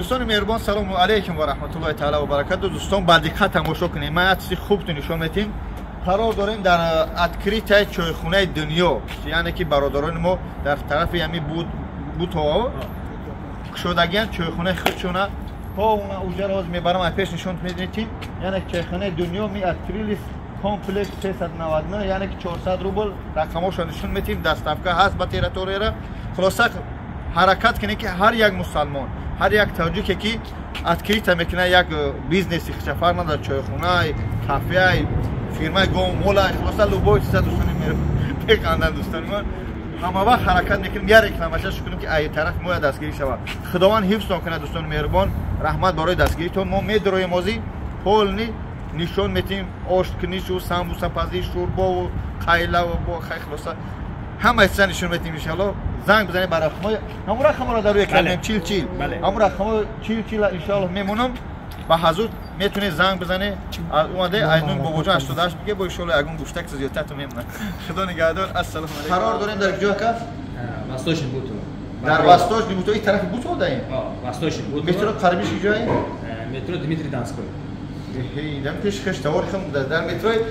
Дӯстони меҳрубон, салому алайкум ва раҳматуллоҳи таала ва баракату. Дӯстон, ба диққат тамошо кунед, ман як чизи хуб нишон медиҳем. Қарор дорем дар открытияи чойхонаи дунё, яъне ки бародарони мо дар тарафи ҳами Бутово кушодагиян чойхонаи худшона. То уна уҷаро ҳозир мебарам, ай пеш нишон медиҳем. Яъне чойхонаи дунё мы открылись, комплекс 399, яъне ки 400 рубл рақамошо нишон медиҳем. Доставка ҳаст ба территорияра. Хулоса, ҳаракат кунед, ки ҳар як мусалмон, ҳар як тоҷике ки открытие мекунад як бизнеси хича, фарқ надорад, чойхонай, кафеай, фирмаи гомолай, хулоса, любой чиза. Дӯстони механданд, дӯстони ман, ҳама вақт ҳаракат мекунем, як рекламачаш кунем, ки ай тараф моя дастгирӣ шавад. Худованд ҳифзтон кунад, дӯстони меҳрубон. Раҳмат барои дастгиритон. Мо медроем, озӣ полный нишон метиҳем: ошкунишу, самбусапазӣ, шӯрбову қайлаву бо хай, хулоса, ҳама чиза нишон метиҳем, иншалло. Занг бизанед ба рақамҳои, ҳамун рақамҳоро дар рӯи экран, 40 40, ҳамун рақамҳо 40 40, иншоалло, мемонам. Ба ҳазур метавонед занг бизанед. Омаде айнун бобоҷон 88 биге, бо иншоалло ягон гӯштак зиёдтар мемонад. Худо нигаҳдор, ассалому алайкум. Қарор дорем дар куҷо, ака? Восточный Бутово. Дар Восточный Бутово, ин тарафи Бутово даем. Восточный Бутово. Метро қарибиш куҷое? Метро Дмитрий Донской. Дам пеш хеш тавор хам дар метрои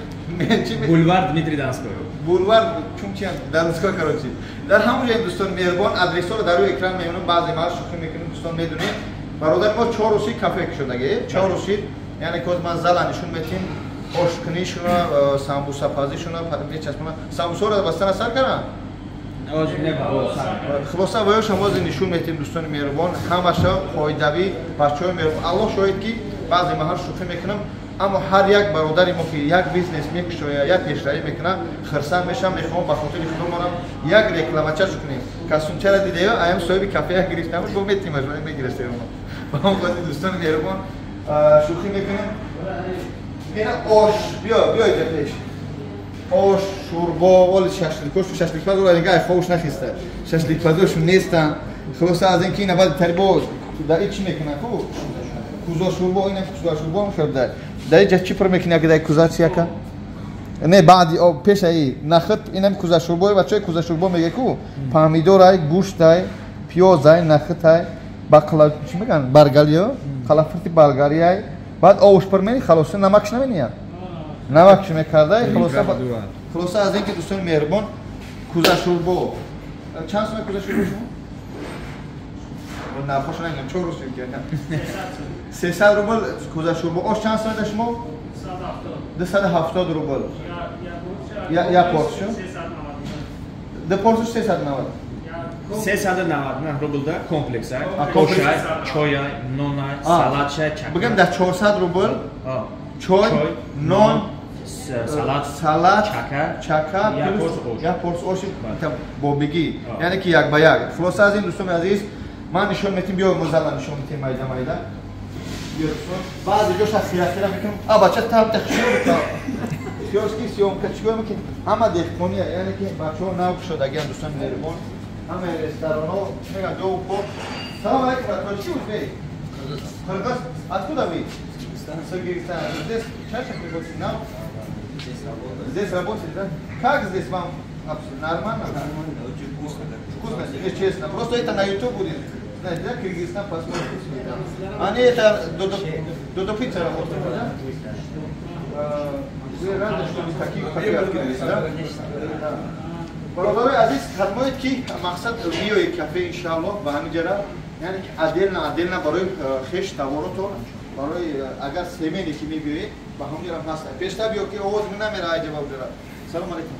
Бульвар Дмитрий Донской. Бульвар чумчиан Донской, короче, дар ҳамон ҷоем. Дӯстон меҳрубон, адресҳоро дар рӯи экран мемонам. Баъзе маҳал шӯхӣ мекунем, дӯстон, медонем, бародари мо чор рӯзи кафе кушодаге, 4 рӯзи. Яъне ки ҳозир ман зала нишон метиҳем: ошкунишуна, самбусапазишуна мечаспона. Самбусаро бастана сар кардам. Хулоса, ваёшам ҳозир нишон метиҳем. Дӯстони меҳрубон, ҳамаша қоидавӣ, бачаҳои меҳрубон. Аллоҳ шоҳид, ки баъзе маҳал шӯхӣ мекунам, аммо ҳар як бародари мо ки як бизнес мекушоя, як пешравӣ мекунад, хирсанд мешавам. Мехоҳам ба хотири худо монам, як рекламачаш кунем. Костюмчара дидеё, аям соҳиби кафея гирифтам, бо метимаш мегирастем. Ба он хотир, дӯстони меҳрубон, шӯхӣ мекунем. Ина ош, биё, биё иҷа пеш. Ош, шӯрбо, оли шашликош, шашликпаз ола дига айховуш нахиста, шашликпазошун нестан. Хулоса, аз ин ки ина баъди тари бо дар и чӣ мекунад ку, куза шӯрбо, ина куза шӯрбо мешавад. Дар иҷа чӣ пур мекунӣ, ака? Дар куза чи, ака? Не, баъди пешаи нахт инам куза шӯрбо. Бачаи, куза шӯрбо меге ку, помидорай, гӯштай, пиёзай, нахтай, бақла, чӣ мегӯянд, баргалиё, қалафурти болгариай. Баъд овуш пур мени, халоса. Намакш намения, намакш мекардай. Хулоса, аз ин ки, дӯстони меҳрубон, куза шӯрбо чанд сума? Куза шӯрбо шумо нархошо нагӯям, чор рӯз, 300 рубл куза шӯрбо. Ош чанд сума да шумо? 270 рубл як порсию, ду порсию 390. 399 рублда комплекс ошай, чойай, нонай, салатшай, чака. Бигем, дар 400 рубл чой, нон, салат, салат, чака, чака, як порс оши бобигӣ, яъне ки як ба як. Хулоса, аз ин, дӯстони азиз, ман нишон метим. Биё, мо зала нишон метим, майда майда. Баъзе ҷоша хира хира мекунам. А бача табта хишёр киоски съёмка чикор мекунем? Ҳама деҳқония, яъне ки бачаҳо нав кушодагиан. Дӯстони меҳрубон, ҳама ресторанҳо мегӯянд, ҷо по. Салом алейкум, брат. Тоҷики, узбек, қирғиз? Откуда вы? С Киргизстана. Здесь чаще приходите нам? Здесь работаете, да? Как здесь вам? Нормально? Нормально, очень вкусно. Вкусно, не, честно. Просто это на YouTube будет. Знаете, да, Киргизстан посмотрите. Они это Додо Пицца работают, да? Вы рады, что вы такие кафе открылись, да? Да. Бародарои азиз, хадмоед ки мақсад биёед кафе, иншааллоҳ, ба ҳамин ҷара, яъне ки отдельно, отдельно барои хеш таворотон, барои агар семейный ки мебиёед, ба ҳамин ҷара ҳаст. Пештар биё, ки овоз намера айҷа ба ҷара. Салом алейкум.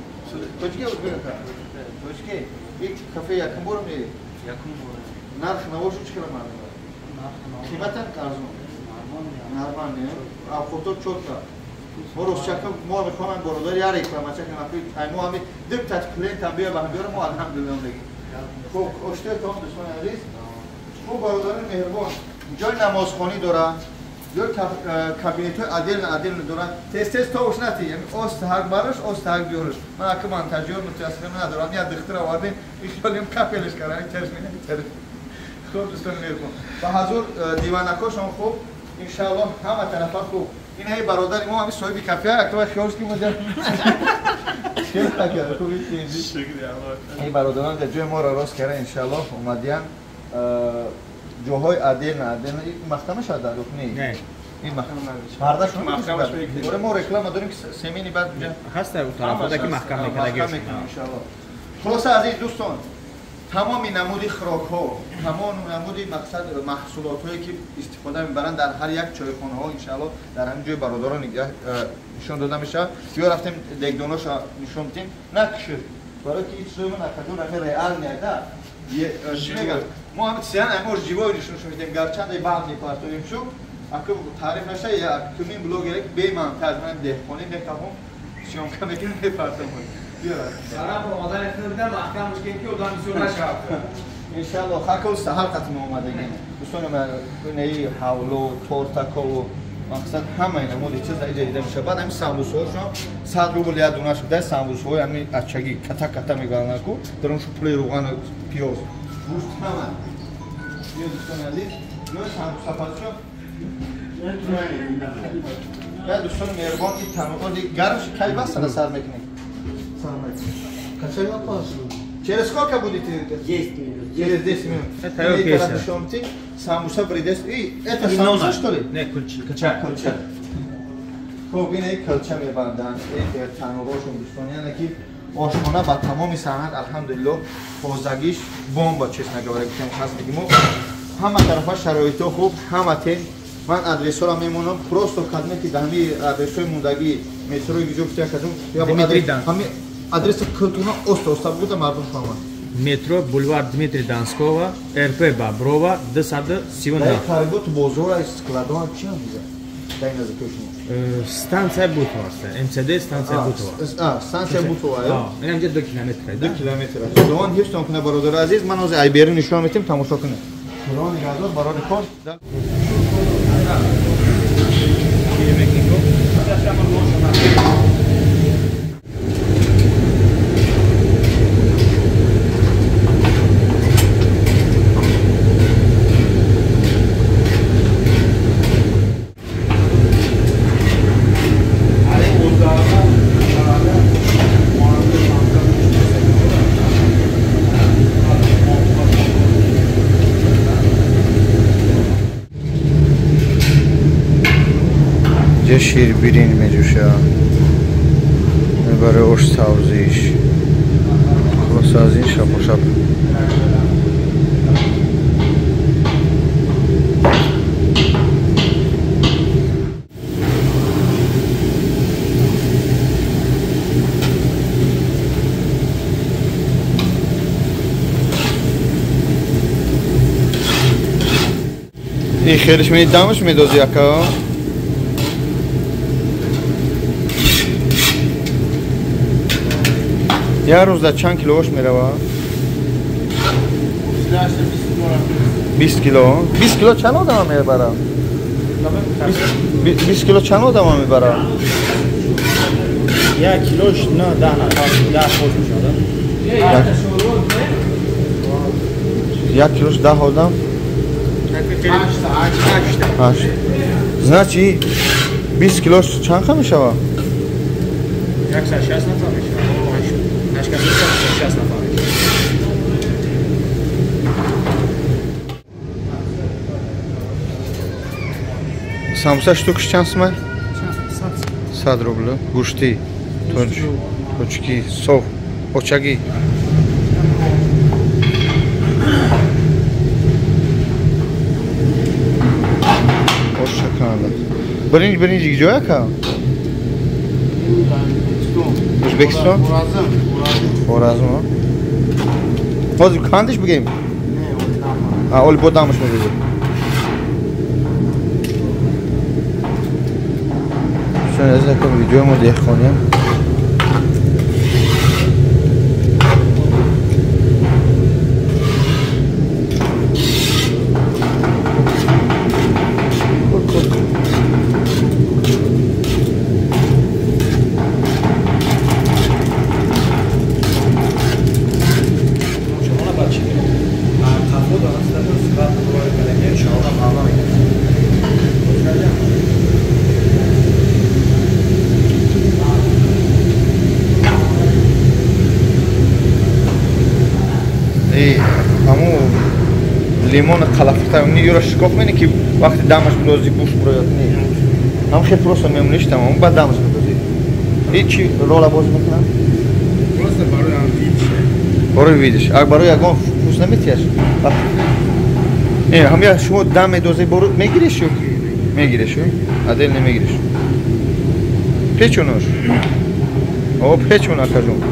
Тоҷики, узбек? Тоҷики. Ик кафе якум бор меед? Якум бор. Нарх навошу чӣ қадар маълум? Қиматан арзон? Нормально. Авқото чётко. Мо ростчака мо мехоҳам, бародар, як рекламача кунам. Ай мо ҳами ду та клиент ам биё ба ҳам биёра, мо алҳамдулиллоҳ мегем. Хуб, оштои том, дӯстони азиз. Хуб, бародарони меҳрубон, ҷои намозхонӣ дора, ҷои кабинетҳои отдельно, отдельно дора. Тез тез товуш натӣ, ост ҳак барош, ост ҳак биёрш. Ман ака монтажёр мутаассифона надорам, як духтур овардем, ишолем капелиш кардам, чашми. Хуб, дӯстони меҳрубон, ба ҳазур диванакошон хуб, иншааллоҳ, ҳама тарафа хуб. Ин ҳай бародари мо, ҳами соҳиби кафе, аква хиёлш ки мо ин бародарон дар ҷои моро рост карда, иншааллоҳ, омадиян. ҷоҳои отдельно отдельно маҳкама шуда ё не? Не. Ин маҳкама шуда. Оре мо реклама дорем ки семени баъд ҳаста у тарафода ки маҳкам мекунад иншоаллоҳ. Хулоса азиз дӯстон, тамоми намуди хӯрокҳо, тамоми намуди мақсад маҳсулотҳое ки истифода мебаранд дар ҳар як чойхонаҳо иншоаллоҳ дар ҳамин ҷои бародарон нишон дода мешавад. Биё рафтем дегдоноша нишон бидем. Накушед, барои ки ин чизои мо накаҷон ҳамин реал неда. Чӣ мегӯям? Мо ҳамин чизян ҳамин живой нишон медиҳем, гарчанде баъд мепартоем шу. Аку таъриф наша, якумин блогере ки бемонтаж ман деҳқонӣ мекафам, съёмка мекунем, мепартоем. Сарам омадани худам маҳкам мушкил ки одам бисёр нашавад. Иншааллоҳ хакул саҳар қатм омадагем. Дӯстони ман, инаи ҳавло, тортакову мақсад ҳамаи намуди чиз дар инҷа дида мешавад. Баъд ҳамин самбусҳошон 100 рубл як дона шуда, самбусҳои ҳамин ачагӣ ката ката мегаранд ку, дар он пули равған, пиёз, гӯшт ҳама. Биё дӯстони азиз, ҷои самбусапазишон. Я дӯстони меҳрубон, ин тануҳо гармш кай баста сар мекунем? Через сколько будете? 10 минут. Через 10 минут. Это самбуса придёт. И это самбуса, что ли? Не, кульча. Кульча. Хуб, ин кулча мебанданд. Ин танурашон дӯстон, яъне ки ошхона ба тамоми санъат алҳамдулиллоҳ тозагиш бомба, честно говоря, гуфтем ҳаст дигимо. Ҳама тарафа шароитҳо хуб, ҳама тен. Ман адресҳоро мемонам, просто кадме ки дар ҳамин адресҳои мондагӣ метрои гиҷо гуфта кадом я бо ҳамин адреси култуна оста-оста буда мардум фаҳмад. Метро бульвар Дмитрий Донского, РП Боброва, 239. Дар Каргот бозора складон чи ҳам биза? Дар ин наздикои шумо. Станция Бутова аст. МЦД станция Бутова. Станция Бутова. Ин ҳамҷа 2 километр. 2 километр. Худованд ҳифзтон кунад бародари азиз. Ман ҳозир айбери нишон медиҳем, тамошо кунед. Худованд нигаҳдор барои кор. Ширбирин меҷӯша, барои ош сабзиш. Хулоса аз ин шапошап. Ин хелиш мени дамаш медози ака. Як рӯз дар чанд кило ош мерава? 20 кило. 20 кило чанд одама мебара? 20 кило чанд одама мебара? Як килош 9 10 нафар 10 хош мешавад. Як килош 10 одам? 8. Значит, 20 килош чанд ха мешава? 160 нафар мешавад. 86 нафар. Самса штукаш чанд сумай? 100 рубл. Гӯштӣ, точки, соф, очагӣ. Ош шаканда. Биринҷ, биринҷ ҷой ака? Ӯзбекистон? Xorazm. Ҳозир кандиш бигем? Оли бо дамаш мебизем. Дӯстони азиз, акун видеои мо деҳқониям. Лимон қалафта юра шикоф мени ки вақти дамаш бидози гӯшт бурояд не. Ҳам хел просто мемониш тамом баъд дамаш бидози. И чи рола боз мекунам? Просто барои ам видиш. Барои видиш. А барои ягон вкус наметияш? Не, ҳам я шумо дам медози боро мегириш ё мегириш? Адел намегириш. Печонош. О, печон акажон.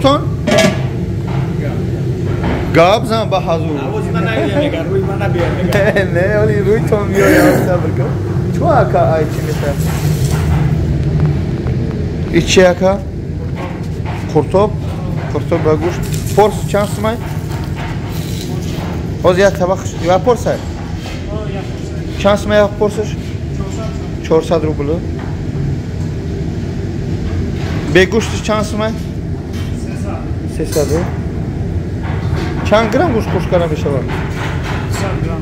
Тон? Гап зан ба ҳазур. Не, оли рӯи тон меояд, сабр кун. Чо ака ай чи мешавад? И чи ака? Қуртоб? Қуртоб ба гӯшт. Порс чанд сумай? Ҳозир як табақ як порсай? Чанд сумай як порсаш? 400 рубл. Бегӯштиш чанд сумай? 300. Чанд грамм гӯшт қош карда мешавад? 100 грамм.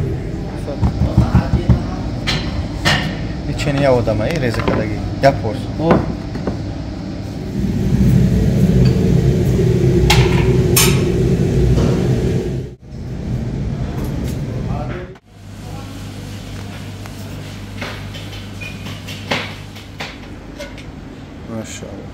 Чени я одама и реза кадаги. Я порс. Машаллах.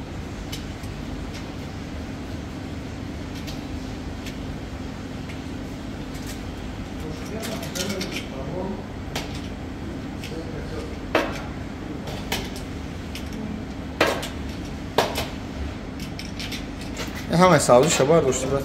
Ҳамаи савзиша бардошти бад.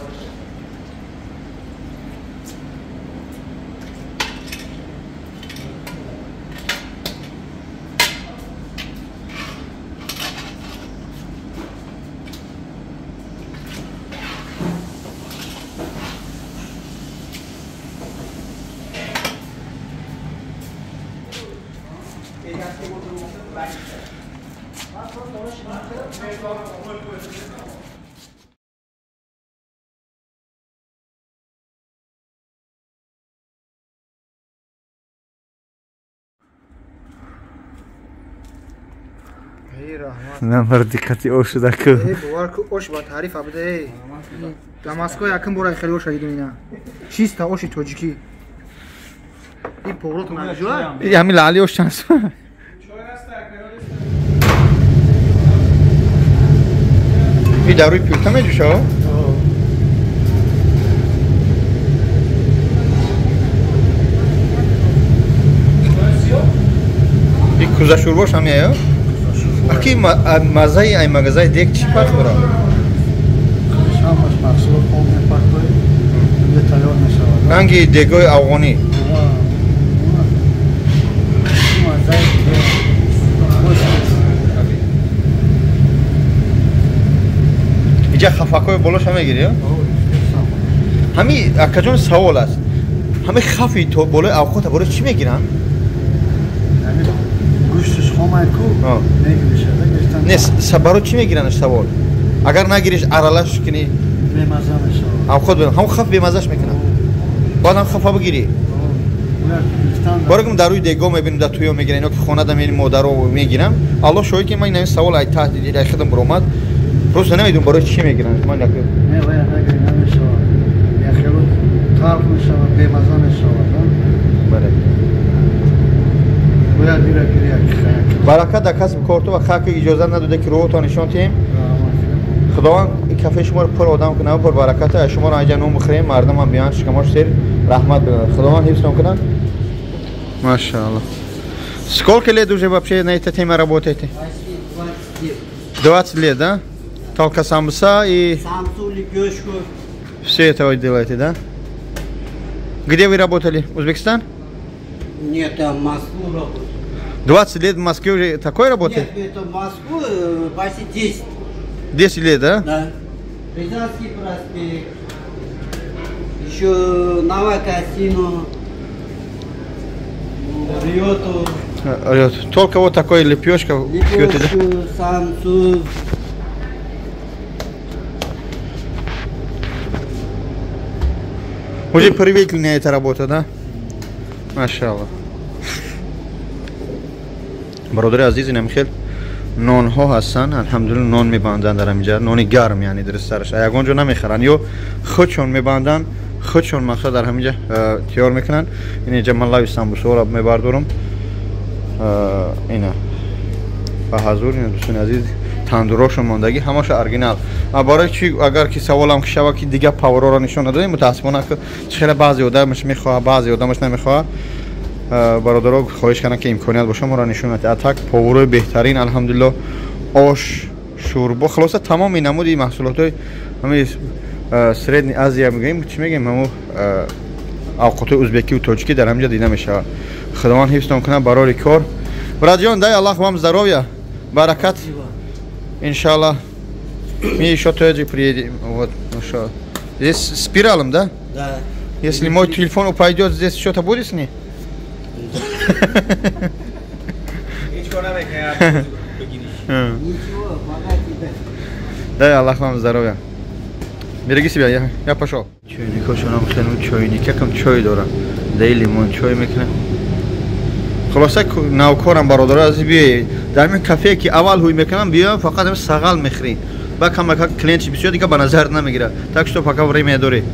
Намар диққати ош шуда ку. Бовар ку ош ба таъриф абда. Дар Москва якум бора хеле ош дидам ина. Чиста оши тоҷикӣ. Ин поворот наҷуа? И ҳамин лаъли ош чанд сум? И дар рӯи пюрта меҷӯша? И куза шӯрбош ҳам яё? Аки мазаи ай магазаи дег чӣ фарқ дорад? Ҳамаш маҳсулот хом мепартои, инҷа тайёр мешавад. Ранги дегои афғонӣ. Инҷа хафакҳои болоша мегирӣ? Ҳами акаҷон савол аст. Ҳами хафи то болои авқота барои чӣ мегиранд? Гӯшташ хомай ку мегиришад. Не, барои чӣ мегиранаш савол? Агар нагириш аралаш кунӣ бемаза мешавад. Авқот ҳам хаф бемазаш мекунад. Бояд ҳам хафа бигирӣ. Барои дар рӯи дегоҳ мебинем, дар туё мегиранд, ино ки хонада мерим модаро мегирам. Аллоҳ шоҳид ки ман ин савол ай таҳт ай хидм баромад. Просто намедонам барои чӣ мегиранд. Ман як не, вай нагирӣ намешавад. Яхело талх мешавад, бемаза мешавад. Бале. Баракат дар касби корту ва хаки иҷозат надода ки рӯҳотон нишон диҳем. Худованд кафеи шуморо пур одам кунад, пур баракат. Шуморо инҷа нон бихӯрем, мардум ҳам биёянд, шикамош сер, раҳмат бигӯянд. Худованд ҳифзтон кунад. Машааллоҳ. Сколько лет уже вообще на этой теме работаете? 20 лет, да? Только самса и... Самсу, лепешку. Все это вы делаете, да? Где вы работали? Узбекистан? Нет, я в Москву работал. 20 лет в Москве уже такой работает? Нет, это в Москву почти 10. 10 лет, да? Да. Рязанский проспект, еще Новокосино, Риоту. Только вот такой лепешка. Лепешку, да? Самсу. Уже привыкли на эта работа, да? Машаллах. Бародари азиз, инам хел Нонҳо ҳастанд, алҳамдулилла, нон мебанданд дар ҳаминҷа, нони гарм, яъне дурусттараш ягон ҷо намехаранд ё худшон мебанданд, худшон мақсад дар ҳаминҷа тайёр мекунанд. Ин инҷа ман лави самбусаҳоро мебардорам. Ина ба ҳазур, ина, дӯстони азиз, тандурошон мондагӣ, ҳамаша оригинал. Барои чи, агар ки саволам ки шава, ки дигар поварора нишон надодем, мутаассифона, ки хеле баъзе одамаш мехоҳад, баъзе одамаш намехоҳад. Бародаро хоҳиш карданд, ки имконият боша, моро нишон надиҳад. А так поварои беҳтарин, алҳамдулилло, ош, шӯрбо, хулоса, тамоми намуди маҳсулотҳои ҳамин Средний Азия мегӯем, чӣ мегӯем, ҳамо авқотҳои узбекиву тоҷикӣ дар ҳаминҷа дида мешавад. Худованд ҳифзтон кунад, барори кор. Братҷон, дай Аллах вам здоровья, баракат, иншаллах. Мы еще тоже приедем. Вот, ну что. Здесь спиралом, да? Да. Если мой телефон упадет, здесь что-то будет с ним? Ҳеҷ кор намекунад, бигириш. Ничего, пока тебе. Дай Аллах вам здоровья. Береги себя, я пошел. Чойникошонам хеле чойник, якам чой дорам. Дай лимон чой мекунам. Хулоса, навкорам, бародаро аз биёед. Дар ҳамин кафе ки аввал ҳуй мекунам, биёям, фақат ҳамин сағал мехӯрем. Ба камака клиент бисёр, дига ба назар намегирад. Так что пока время доред.